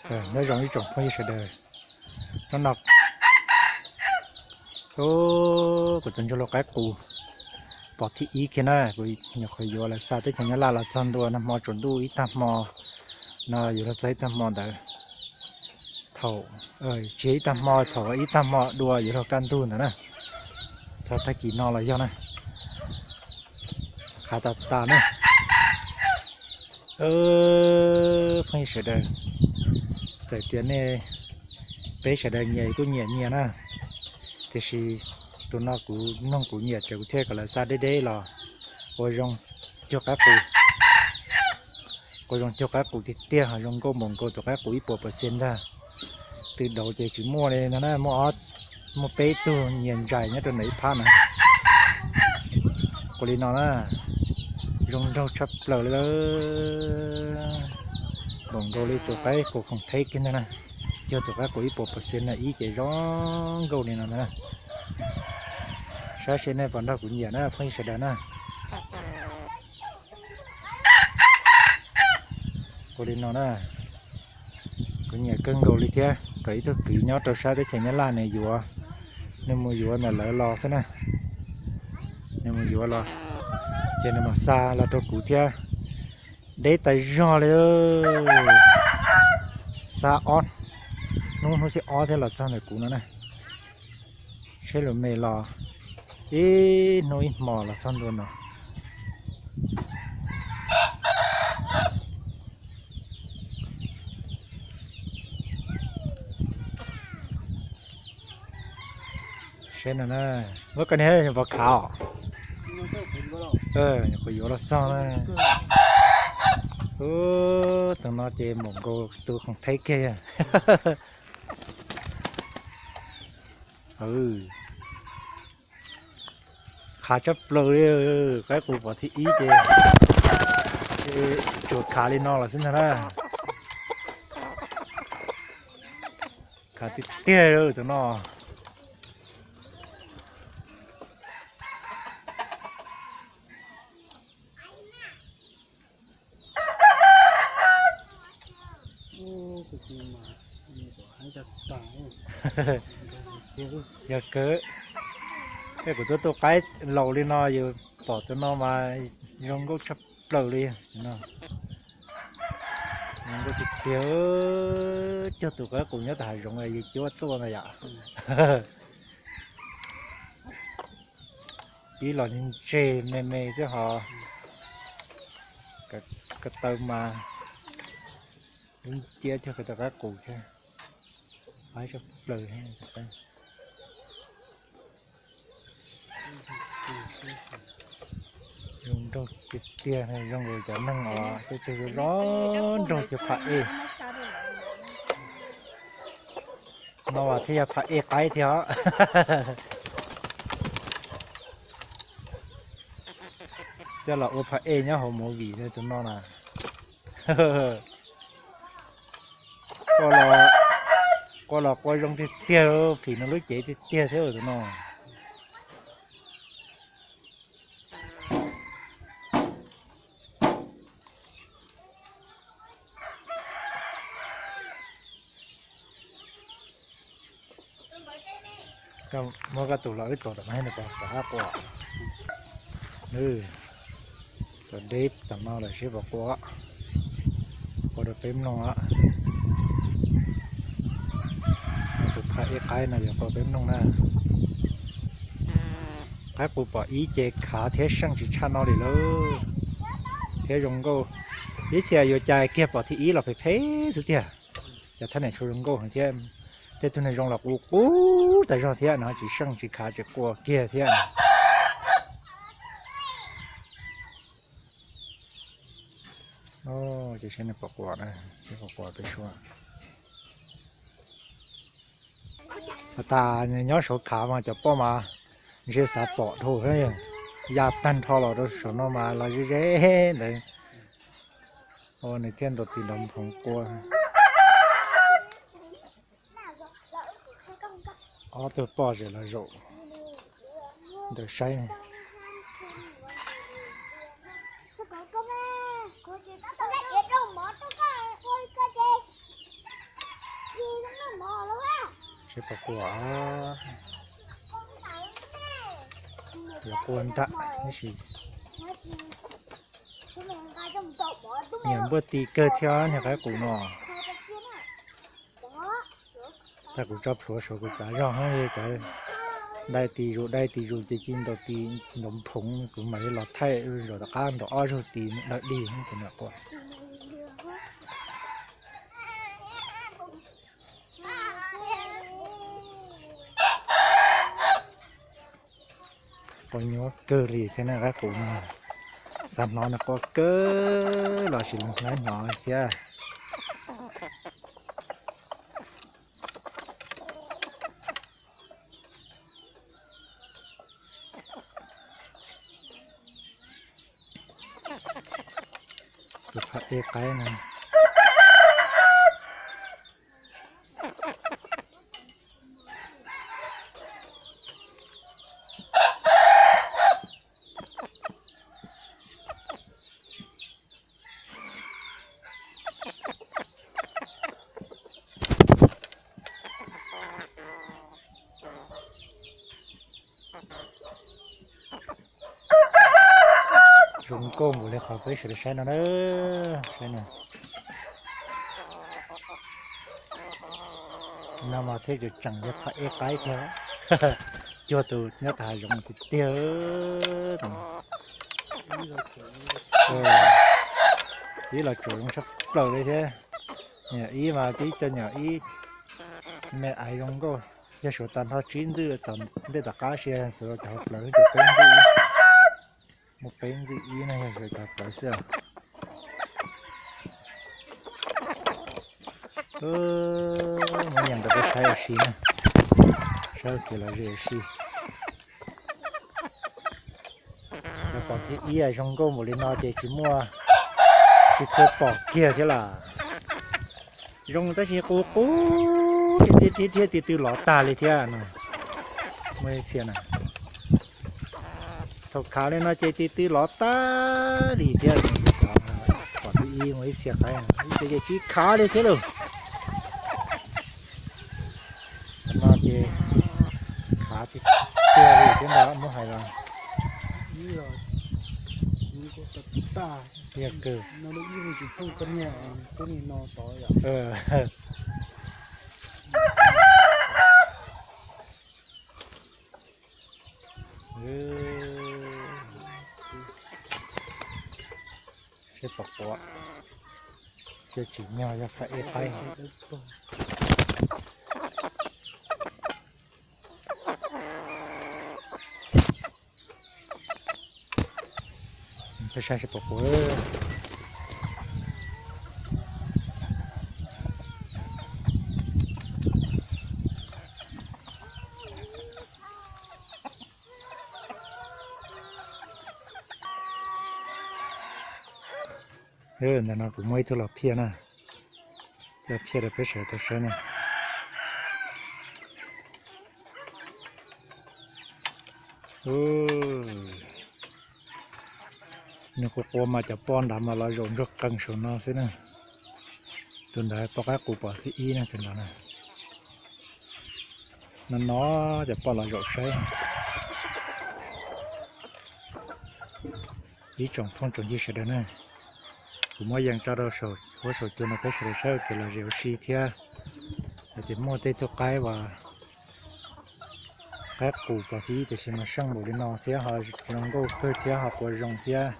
Nyob zoo ib tsoom phooj ywg sawv daws, hnub no kuv tus ntsuag lau qaib qus pom thib ib kiag na, kuv nyuam qhuav yuav lawv xa teb chaws Nyab Laj los txog ntua nag hmo tsaus ntuj ib tag hmo no, yuav luag txog ib tag hmo ntawd, thaum, tsis ib tag hmo, thaum ib tag hmo dua yuav luag kaj ntug ntawd na, txog tag kis no los yog na, qhav tas tas na. Phooj ywg sawv daws, txawm tias nej, peb sawv daws nyiam kuj nyiam nyias na, tiam sis tus no kuv mloog kuv nyiam ces kuv thiaj kom lawv xa deb deb los ua zoo cuag qaib qus, ua zoo cuag qaib qus tiag tiag, ho zoo nkauj npaum nkaus tus qaib qus ib puas percent ntag. Twb daus ces tsis muaj li no na, muaj ob, muaj peb tug nyias ntsais nyob rau ntawm ib phab na. Ua li no na, zoo nraug tshaj plaws li lawm, npaum nkaus li tus qaib qus khoom theb kiag ntag na. Cuag tus qaib qus ib puas percent na, ib ces zoo nkauj li no ntag na. Saib seb nej puas nrog kuv nyiam na phooj ywg sawv daws na. Ua li no na, kuv nyiam kawg nkaus li thiab, kom ib tug kwv nyob rau sab teb chaws Nyab Laj nws yuav, nws mus yuav ntawm lawv los xwb na. Nws mus yuav los ces nws mam xa los rau kuv thiab. Deb tas zog li, xa ob hnub, hnub thib ob thiab los txog ntawm kuv no na. Tsheb lus me los ib hnub ib hmos los txog ntua no. Seb no na, muab koj niag pov khav os. Nyuam qhuav yuav los txog na. Tus no ces npaum nkaus tus khoom theb kiag. Qhav tshaj plaws li, qaib qus pom thib ib ces tsuas khav li no los xwb ntag na. Khav tiag tiag tus no. Yog kawg, es kuv tuaj tu qaib laus li no yus pom tus no mas zoo nkauj tshaj plaws li no. Zoo nkauj tiag tiag, cuag tus qaib qus nyob tom hav zoov yus cuab tuaj ntag yom. Ib los ntseg me me xwb ho, ko taw mas lub ciab cuag ko taw qaib qus thiab. Zoo nraug tiag tiag, zoo li cov neeg os, tej tug zoo zoo nraug cuag pham ej. No as thiaj yog pham ej qaib thiab os. Coj los ua pham ej nyob hauv movie tus no na. Qua los qua zoo tiag tiag, phim no lub cev tiag tiag thiab tus no. Muab koj tus los wb tos tom no nws puas hab qua. Cov deb tom no lawm seb puas qua, qua rau peb mloog os. Tus pham ej qaib no yuav qua peb mloog na. Qaib qus pom ib ce khav thiab seej tsis tshaj no li lawm, thiab zoo nkauj. Ib txhia yuav cai kiag pom thib ib los phem phem xwb tiag. Cov thaj niam tshua zoo nkauj heev thiab, tej tug neeg zoo los qus qus tas zog thiab no, tsis seej tsis khav tsis qua kiag thiab. Ces seb nws puas qua na, seb puas qua peb suab. Has tas nyob saud khav mas cov poj mas ntshe xav pom dhau, ya tag nrho los rau saum no mas los ze ze ntawd. Nws thiaj ntaus tis ntaus nphoov qua. Ob tug poj zem los zaum ntawm saib. Kuv tsis tau tau ua ib co ces. Pom quas, los quas ntawm tab sis nyiam npuaj ti kawg thiab niag qaib qus no. Tag kuv tso plhuav saum kuv tsav zog, cov dai tis zus dai tis zus ces ci ntaus tis ntaus phoov, kuv mam li los thaij zaum tom qab ntaus ob zaug tis dawm dig ces nram quas. Quas nyuaj kawg li thiab na, qaib qus no. Xav hnov nws quaj kawg los tsis hnov thiab. Tus phaj ej qaib no. Zoo nkauj npaum li qhov peb sawv daws saib no na. Saib no. No mas thiaj tseem yog phaj ej qaib thiab. Cuag tus nyob tom hav zoov tiag tiag. Ib los tsuas zoo tshaj plaws li thiab. Nyuam ib mas tib co nyuam ib me aiv zoo nkauj, yog suav tag nrho tsib ntxwj tom ntej tom qab sia xuav rau cov hauv plawv ces peb ntxwj, muaj peb ntxwj ib no yog suav cov hauv plawv xwb. Muab yees rau peb saib ua si na, saib ua kev lom zem ua si. Cov pom thib ib zoo nkauj npaum li no ces tsis muaj, tsis khuv pom kiag thiab las. Zoo tab sis qus qus, dhia dhia dhia ti tw lov tag li thiab no. Muaj ib txhia na, thaum khav li no ces ti tw lov tag li thiab. Pom thib ib muaj ib txhia qaib, ib txhia ces tsis khav li thiab lauj. No ces khav tiag tiag li thiab ntag, muab hais los. Tiag kawg. Seb pom quav, thiaj tsim nyog yog phaj ej qaib. Peb saib seb pom quav. Ntawm no kuv muaj ib tug los phiaj na, los phiaj rau peb sawv daws tau saib na. Nws quav quav mas cov poj nrad mas los zaum ntsuag qees saum no xwb na. Tus nrad poj qaib qus pom thib ib na, tus nrad na. No no cov poj los zaum saib. Ib tsoom phooj tsoom ywg sawv daws na, kuv muab yees tso rau saum huab saum cua no peb sawv daws saib ua kev lom zem ua si thiab. Hais tias muaj tej tug qaib uas qaib qus pom thib ib tiam sis mas seej npaum li no thiab ho zoo nkauj kawg thiab ho quav zoo thiab.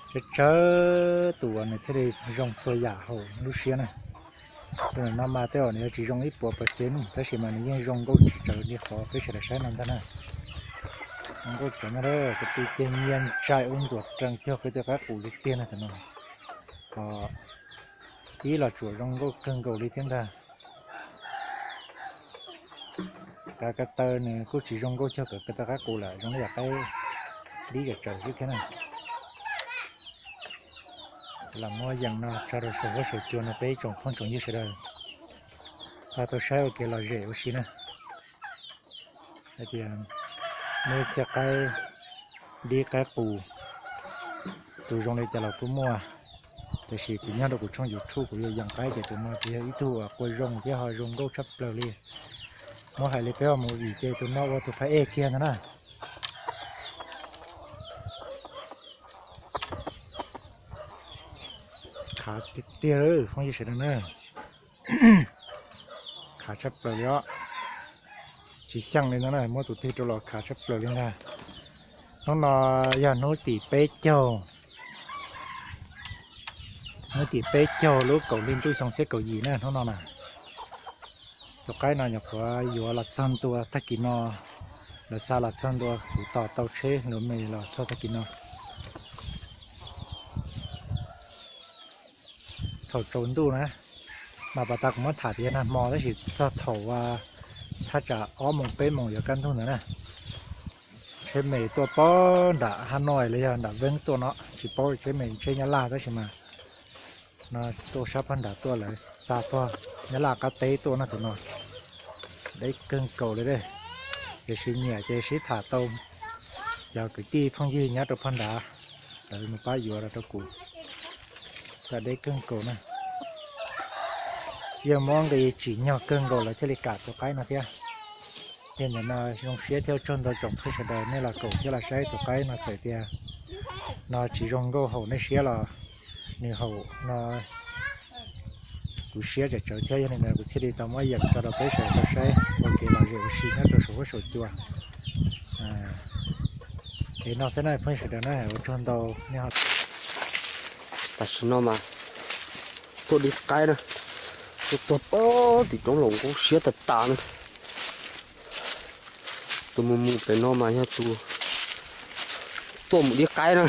Tsawg tsawg tus uas nws thiaj li zoo txhua yam hauv lub siab na. Tus no mas tej zaum nws yuav tsis zoo ib puas percent tab sis mas nws yeej zoo nkauj tsis tsawg li qhov peb sawv daws saib no ntag na. Zoo nkauj tsev no, kuv tus ces nyias ntsais ua ntxuav rees cuag kuv tus qaib qus tiag tiag na tus no. Ho ib los tsuas zoo nkauj kawg nkaus li thiab ntag. Kav ko taw nws kuj tsis zoo nkauj cuag kav ko taw qaib qus lawm, zoo li yam qaib dib zam tsawm xwb thiab na. Los muab yees no tso rau saum huab saum cua no peb ib tsoom phooj tsoom ywg sawv daws ho tau saib ua kev lom zem ua si na. Hais tias muaj ib txhia qaib dib qaib qus, tus zoo li cas los kuj muaj. Tiam sis kuv nyob rau kuv tshooj YouTube kuv yuav yees qaib ces tus no ces yog ib tug uas quaj zoo thiab ho zoo nkauj tshaj plaws li. Muab hais li peb ua movie ces tus no ua tus phab ej kiag ntag na. Khav tiag tiag phooj ywg sawv daws na. Khav tshaj plaws li os. Tsis xyeej li ntag na, muab tus twg rau los khav tshaj plaws li ntag. Hnub no yog hnub tim peb caug, hnub tim peb caug lub kaum hli ntuj xyoo txhiab kaum yim na hnub no na. Tus qaib no nyuam qhuav yuav los txog ntua tag kis no, lawv xa los txog ntua kuv tos tau tsheb luv me los txog tag kis no. Thaum tsaus ntuj na, mas pas tas kuv muab tham tias yog nag hmo tab sis txog thaum thaj tsam ob moos peb moos yuav kaj ntug ntawd na, tsheb me tuaj pob nram Hab Noj los yog nram Veeb tuaj no, tsis paub tsheb me tsheb Nyab Laj tab sis mas no tuaj sab pob nram tuaj lawv xa puag Nyab Laj qab teb tuaj no tus no. Deb kawg nkaus li. Tiam sis nyiam ces sib tham tau cov kwv tij phooj ywg nyob rau pob nrad, lawv mus pab yuav los rau kuv. Xa deb kawg nkaus na. Yog muab nqi tsim nyog kawg nkaus lawv thiaj li kam tus qaib no thiab. Yog ntawm no zoo siab thiab ua tsaug ntau tsoom phooj ywg sawv daws nej los koom thiab los saib tus qaib no txawm tias no tsis zoo nkauj haum nej siab los nws haum no kuv siab tsawv tsawv thiab yog li ntawd kuv thiaj li tau muab yeem tso rau peb sawv daws tau saib ua kev lom zem ua si nyob rau saum huab saum cua. Es no xwb na phooj ywg sawv daws na, ua tsaug ntau nej. Tam sim no mas tuaj dib qaib na, tuaj txog pob tim roob Loos Nkaub siab tag tas na. Tus mus mus pem no mas yog tus tuaj mus dib qaib na.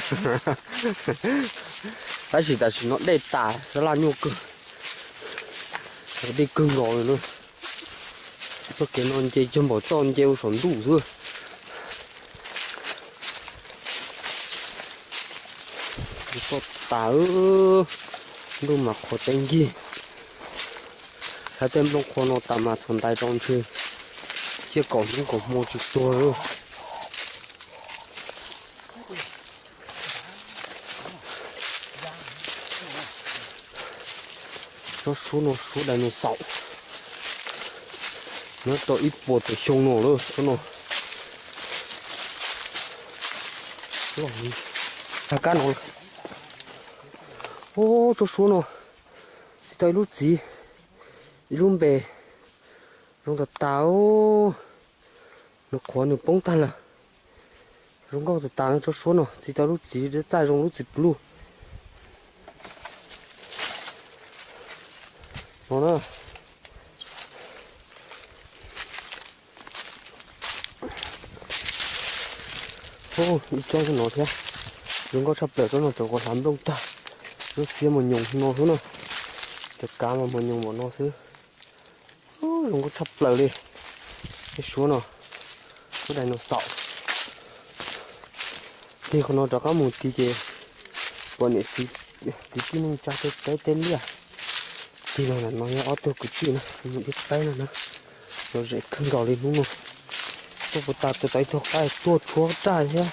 Tab sis tam sim no dej tas sab laj nyuaj kawg, dej kawg nkaus li na. Txoj kev no nce cog npaum txoj nce ua saum ntuj xwb. Toj tas, ntuj mas qhuav teeb nkig. Hais tej nplooj qhuav no tas mas txhuam ntais rau ntshe thiaj kaum hnub kaum hmo tsis tuag. Tsob suab no suab dinosaur, nyob rau ib puas tawm xyoo no lawm tsob no. Tag kab no, tsob suab no txi tau ib lub txiv, ib lub npe, zoo tas tas. Nws qhuav nws poob tag lawm. Zoo nkauj tas tas no, tsob suab no txi tau lub txiv txaij zoo lub txiv pluj no na. Ib tsob no thiab, zoo nkauj tshaj plaws, tsob no tseem qhuav hlav nplooj tag. Lub xiab mos nyoos no xwb na, cov kav mas mos nyoos npaum no xwb. Zoo nkauj tshaj plaws li. Tej suab no, suab dinosaur. Tig qhov no rov qab mus tig ces pom niam txiv kwv tij neej tsa tej teb tej liaj. Tig los ntawm no yog ob tug kwv tij na, mus dib qaib no na, lom zem kawg nkaus li hnub no. Tuaj puas tas, tuaj tau ib tug qaib tuaj tshuab raj thiab.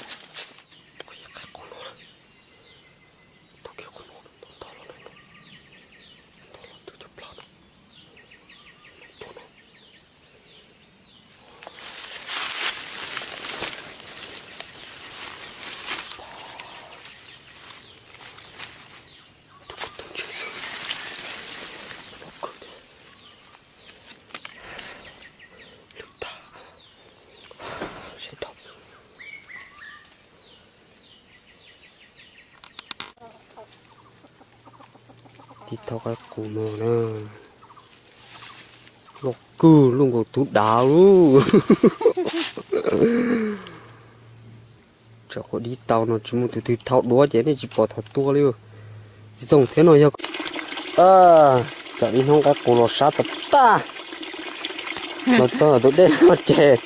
Tib thaub qaib qus no na, loj kawg, luaj nkaus tub dav lub. Tsam qhuav dib tau no tsis muaj tus twg thau duav ces nej tsis pom thaum tua li. Tsis txoog thiab no yog, tsam ib hnub qaib qus los sab tas tas. Los txog tus dej no ces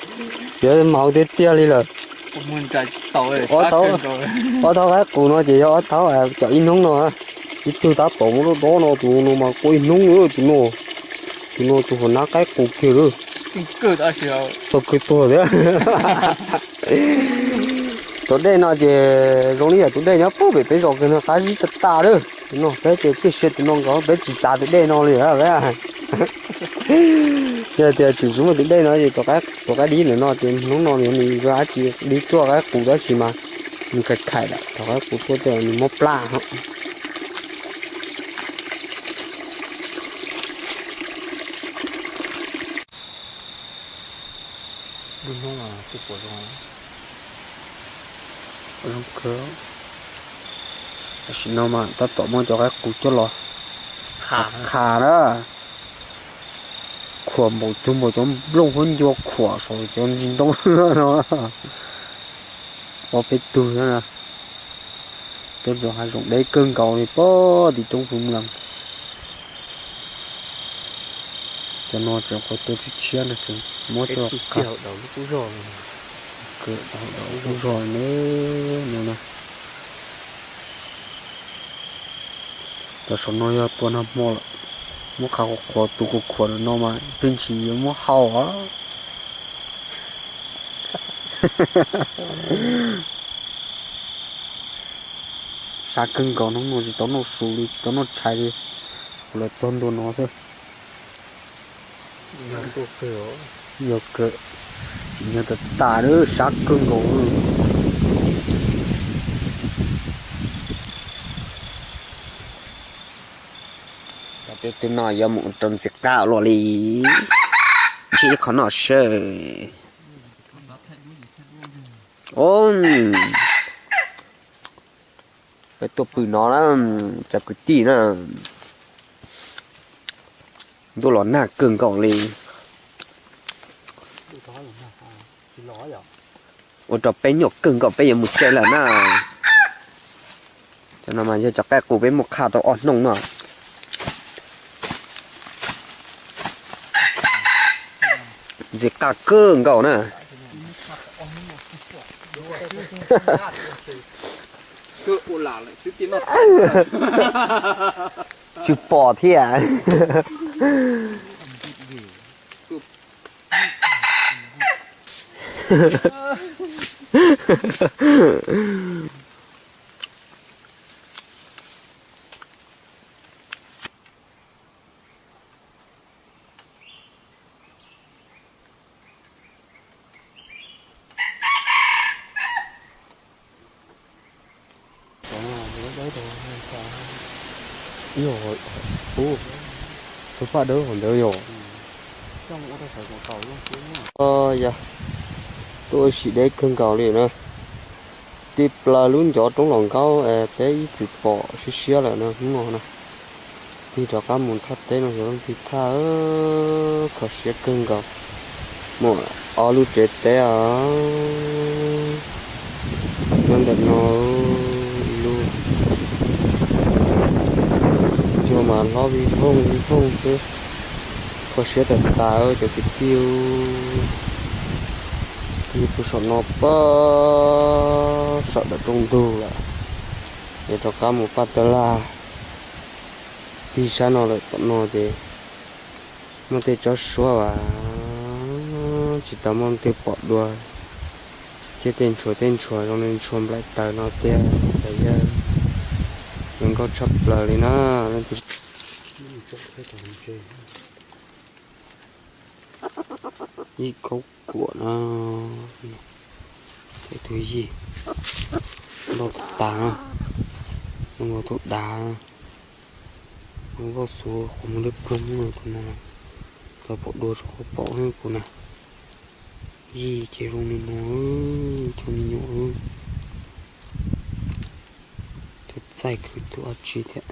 yuav maus tiag tiag li lawm. Ob thaub qaib qus no ces yog ob thaub, tsam ib hnub no, ib tug tab tom muab lub dob no, tus no mas qua ib hnub, tus no, tus no tus hauv nab qaib qus kiag lawm. Tau kwv tuag thiab. Tus dej no ces zoo li yam tus dej nyob pem peb zos kiag no qab zib tas tas lawm. Tus no peb ces ciaj sia tus no nkaus peb tsis txav tus dej no li lawm. Yog tias tseem tsis muaj tus dej no ces rov qab dib ntawm no ces hnub no nws yuav dib tuaj qaib qus dab tsi mas nws khaim khaim lawm, rov qaib qus tuaj tej nws muab plab hos. Lub hnub no twb pom zoo, zoo kawg. Tam sim no mas tab tom muab cov qaib qus coj los qha na. Khuam npaum cuag npaum cov nplooj huab ncua khuam saum cov ntsis ntoo no. Ob peb tug na. Cov ntoo hav zoov deb kawg nkaus li puag tim roob Hmoob Mlas. Cov no tseem qhuav tua tshiab tshiab no tseem muab coj los qha. Lub zog no na. Cov saum no yog tua nag hmo lawm, muab qha qhuav qhuav tus qhuav qhuav no mas pheej tsis yuav muab hau. Sab kawg nkaus, hnub no tsis tau noj su li, tsis tau noj tshais li, kuv los txog ntua no xwb. Yog kawg, tsim nyog tas tas, sab kawg nkaus. Cov peb tug no yuav mus rau ntxiv qab luaj li. Ntsib ib qho noj seb. Peb tuaj pw no na, cov kwv tij na. Ntuj los nag kawg nkaus li. Ua rau peb nyuaj kawg nkaus, peb yuav mus tsev lawm na. Cov no mas yog cov qaib qus peb muab qha tau ob hnub no. Ntxiv qab kawg nkaus na. Tsis pom thiab. Tus paj dawb hauv ntawd yog. Yog, tuaj ua si deb kawg nkaus li na. Tib plaws lub ncov roob los nkaub es peb ib txwm pom siab siab lawm na hnub no na. Tig rov qab mus thaj teb no yog leej twg thaj, kho siab kawg nkaus. Muaj ob lub tsev teb os, nyob ntawm no ib lub. Ncua mas hlob vij voog vij voog xwb. Kho siab tas tas cov kwv tij. Tig pw saum no pab saum dawm rooj ntug lawm. Yuav rov qab mus paj tawg laj. Tig sab no lawm tom no ces muaj tej tsob suab as tsis tau muaj leej twg pom dua, thiab tej ntshua tej ntshua zoo li ntshua nplaim taws no tiag. Yawg zoo nkauj tshaj plaws li na. Leej twg yij khaub kuam no, tus yij npau tas, zoo nkaus tus dav, zoo nkauj xuv qhov muag liab ploog no, tus no los pom dua rau qhov pom kuv na. Yij ces zoo li no, cov me nyuam, tus txaij khwv tus dab tsi thiab.